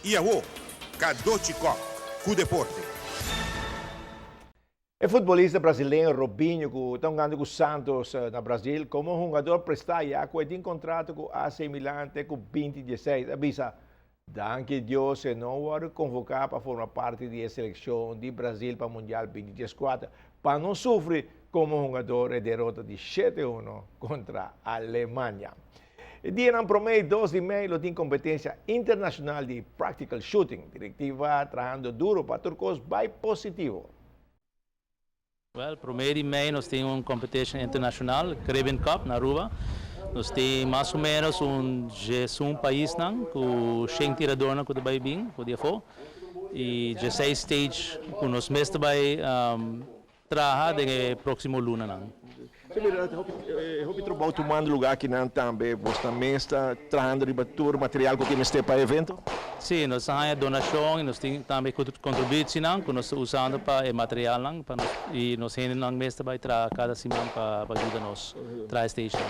I awo, Cadochi Kock ku deporte. E futbolista brasileño Robinho ku ta hungando ku Santos na Brasil komo hungador prestá ya ku e tin kontrato ku AC Milan te ku binti dieseis a bisa, Danki Dios e no wòrdu konvoká pa forma parti di e selekshon di Brasil pa Mundial binti dieskuater pa no sufri komo hungador e derota di shete uno kontra Alemania. E dianan promé i dos di mei lo tin kompetensia internashonal di practical shooting. Direktiva trahando duro pa tur kos bai positivo. Wel, promé di mei nos tin un competition internacional, Caribbean Cup, na Aruba. Nos tin mas o menos un diesun paisnan cu shen tiradornan cu ta bay bin for di afo y dieseis stage cu nos mes ta bay traha den e proximo lunanan. Si mira hopi trabou tumando lugar akinan tambe, bos ta mes ta trahando riba tur material ku tin mester pa e evento? Si, nos ta haña donashon i nos tin tambe kontributsienan ku nos ta usando pa e materialnan pa nos i nos hendenan mes ta bai traha kada siman pa yuda nos traha e station.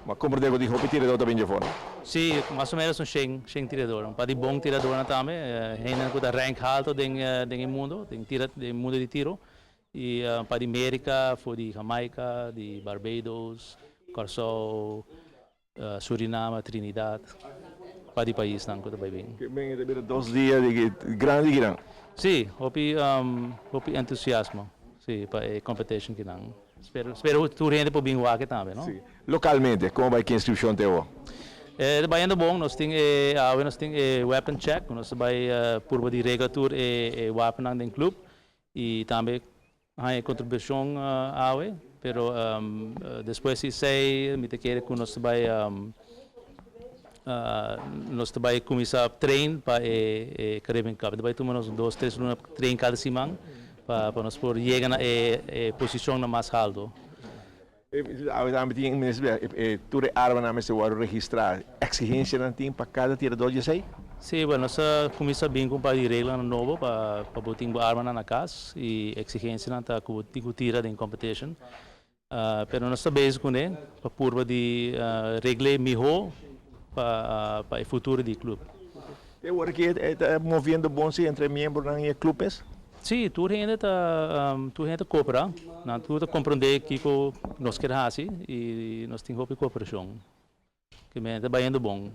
Ma komprendé ku tin hopi tiradó ta bin dje for, no? Si, mas o menos un shen, shen tirador. Un par di bon tiradornan tambe, hendenan ku ta rank halto den den e mundo, den tira den mundo di tiro. I un par di Merika, for di Jamaica, di Barbados, Kòrsou, Suriname, Trinidad, un par di paisnan ku ta bai bin. Ke men e ta bira dos dia di grandi kinan? Si, hopi hopi entusiasmo, si, pa e competition kinan. Spero spero tur hende por bin wak tambe, no? Si. Localmente, como bai ki inscripcion te awo? E ta bayendo bon, nos tin e awe nos tin e weapon check, nos ta bai purba di regla tur e e wapennan den club y tambe haña e contribucion awe, pero despues di esey mi ta kere cu nos ta bai nos ta bai cuminsa train pa e e Caribbean Cup. Ta bai tuma nos dos tres luna train cada siman pa pa nos por yega na e e posicionnan mas halto. Awe tambe tin e tur e armanan mester wòrdu registrá. Eksigensianan tin pa kada tiradó di esei? Sí, bueno, nos a kuminsá bin ku un par di reglanan nobo pa pa bo tin bo armanan na kas i eksigensianan ta ku bo tin ku tira den competition. Pero nos ta bezig kuné pa purba di regl'é mihó pa pa e futuro di e club. Te ora ki e ta moviendo bon si entre e miembronan i e club mes? Sí, tur hende ta tur hende ta koperá. Nan tur ta komprondé kiko nos kier hasi i nos tin hopi koperashon. Ke men ta bayendo bon.